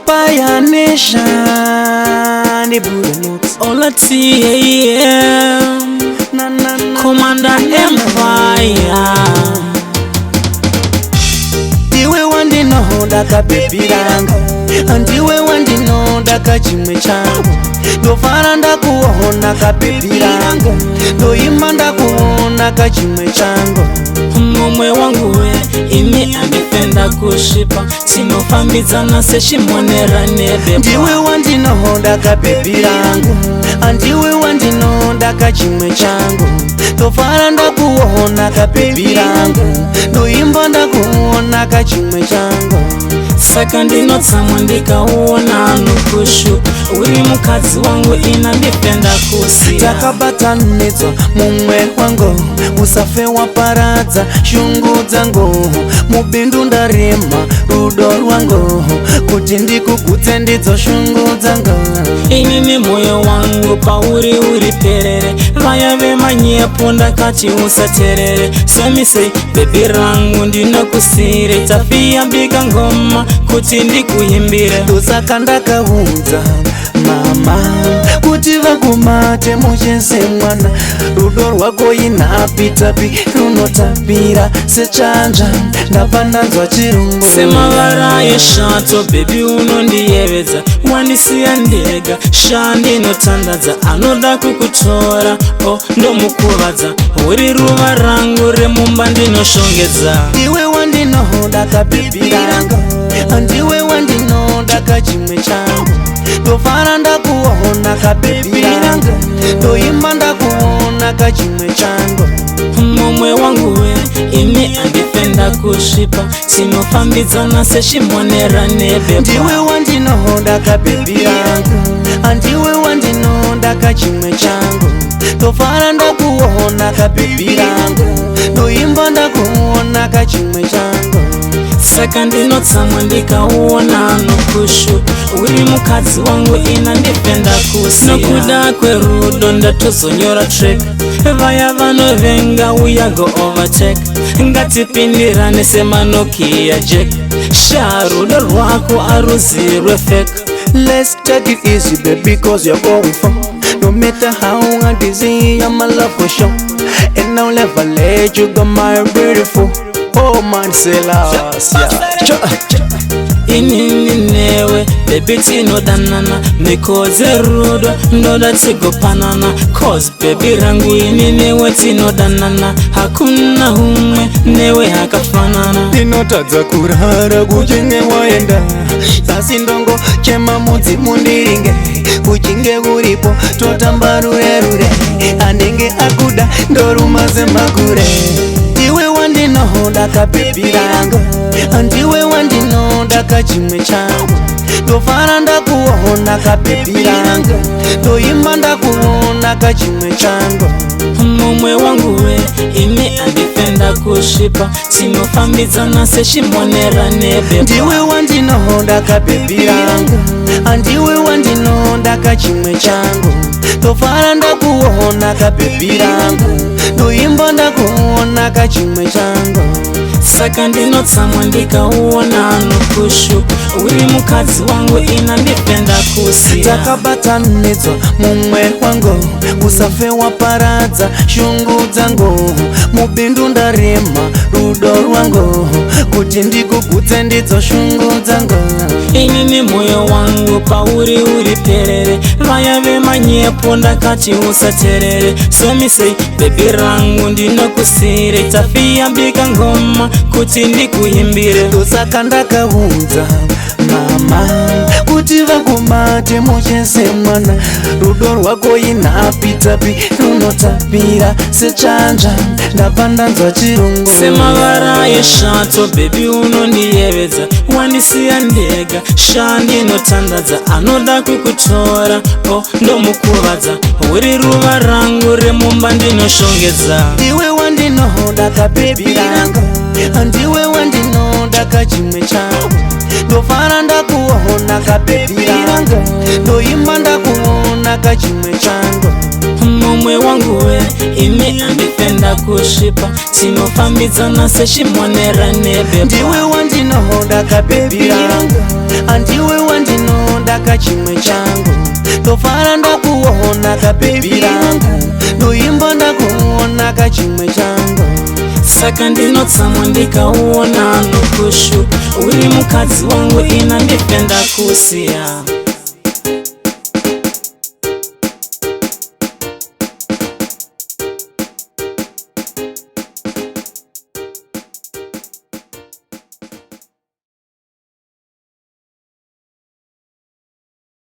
Vampire Nation, the Buddha Notes. Ola TAM, Na na na. Commander Empire. Ndiwe wandinoda kababy rangu, ndiwe wandinoda kachimwe changu. Ndofara ndakuona kababy rangu, ndoimba ndakuona kachimwe changu. Mumwe wangu we, ini andifenda kusvipa, tinofambidzana sechimonera nebepa. Ndiwe wandinoda kababy rangu, ndiwe wandinoda kachimwe changu. Ndofara ndakuona kababy rangu, ndoimba ndakuona kachimwe changu. Saka ndinotsamwa ndikauona anokushupa. Uri mukadzi wangu, ina ndifenda kusiya. Takabatanidzwa mumwe wangu, usafe waparadza shungu dzangu. Mubindu ndarima rudo rwangu, kuti ndikugutse ndidzo shungu dzangu. Inini mwoyo wangu pauri uri perere, vaya vemanyepo ndakati usaterere. Somise baby rangu, ndinokusire tafiyambika ngoma kuti ndikuimbire. Ndosaka ndakaudza mama kuti vakumate muchese mwana. Rudo rwako inhapitapi, runotapira sechanzva. Ndabva ndanzwa chirungu. Semavara eshato, baby, unondiyevedza. Wandisiya ndega sha, ndinotandadza. Anoda kukutora o, ndomukuvadza. Uri ruva rangu remumba, ndinoshongedza. Ndiwe wandinoda kababy rangu, ndiwe wandinoda kachimwe changu. Ndofara ndakuona kababy rangu, ndoimba ndakuona kachimwe changu. Mumwe wangu we, ini andifenda kusvipa, tinofambidzana sechimonera nebepa. Ndiwe wandinoda kababy rangu, ndiwe wandinoda kachimwe changu. Ndofara ndakuona kababy rangu, ndoimba ndakuona kachimwe changu. Saka ndinotsamwa ndikauona anokushupa. Uri mukadzi wangu, ina ndifenda kusiya. Nokuda kwerudo ndatozonyora track. Vaya vanovenga uyago overtake. Ngatipindirane semaNokia jack. Sha, rudo rwako aruzirwe fake. Let's take it easy, baby, 'cause you're going for. No matter how I dizzy, you're my love for sure. And I'll never let you go, my beautiful. Oh, man, say last, yeah. Sure. Inini newe baby tinodanana, mhiko dzerudo ndoda tigopanana. 'Cause baby rangu, ini newe tinodanana, hakuna humwe newe hakafanana. Ndinotadza kurara kuchinge waenda sasi, ndongo chema mudzimu ndiringe. Kuchinge kuripo totamba rure rure, anenge akuda ndoruma semakure. Ndiwe wandinoda kababy rangu, ndiwe wandinoda kachimwe changu. Ndofara ndakuona kababy rangu, ndoimba ndakuona kachimwe changu. Mumwe wangu we, ini andifenda kusvipa, tinofambidzana sechimonera nebepa. Ndiwe wandinoda kababy rangu, ndiwe wandinoda kachimwe changu. Ndofara ndakuona kababy rangu, ndoimba ndakuona kachimwe changu. Saka ndinotsamwa ndikauona anokushupa. Uri mukadzi wangu, ina ndifenda kusiya. Takabatanidzwa mumwe wangu, usafe waparadza shungu dzangu. Mubindu ndarima rudo rwangu, kuti ndikugutse ndidzo shungu dzangu. Inini mwoyo wangu pauri uri perere, vaya vemanyepo ndakati usaterere. Somise baby rangu, ndinokusire tafiyambika ngoma kuti ndikuimbire. Ndosaka ndakaudza mama kuti vakumate muchese mwana. Rudo rwako inhapitapi, runotapira sechanzva. Ndabva ndanzwa chirungu. Semavara eshato, baby, unondiyevedza. Wandisiya ndega sha, ndinotandadza. Anoda kukutora o, ndomukuvadza. Uri ruva rangu remumba, ndinoshongedza. Ndiwe wandinoda kababy rangu, ndiwe wandinoda kachimwe changu. Ndofara ndakuona kababy rangu, ndoimba ndakuona kachimwe changu. Mumwe wangu we, ini andifenda kusvipa, tinofambidzana sechimonera nebepa. Ndiwe wandinoda kababy rangu, ndiwe wandinoda. Ndakuona kachimwe changu, ndofara ndakuona kababy rangu, ndoimba ndakuona kachimwe changu. Saka ndinotsamwa ndikauona nokushupa. Uri mukadzi wangu, ina ndifenda kusiya.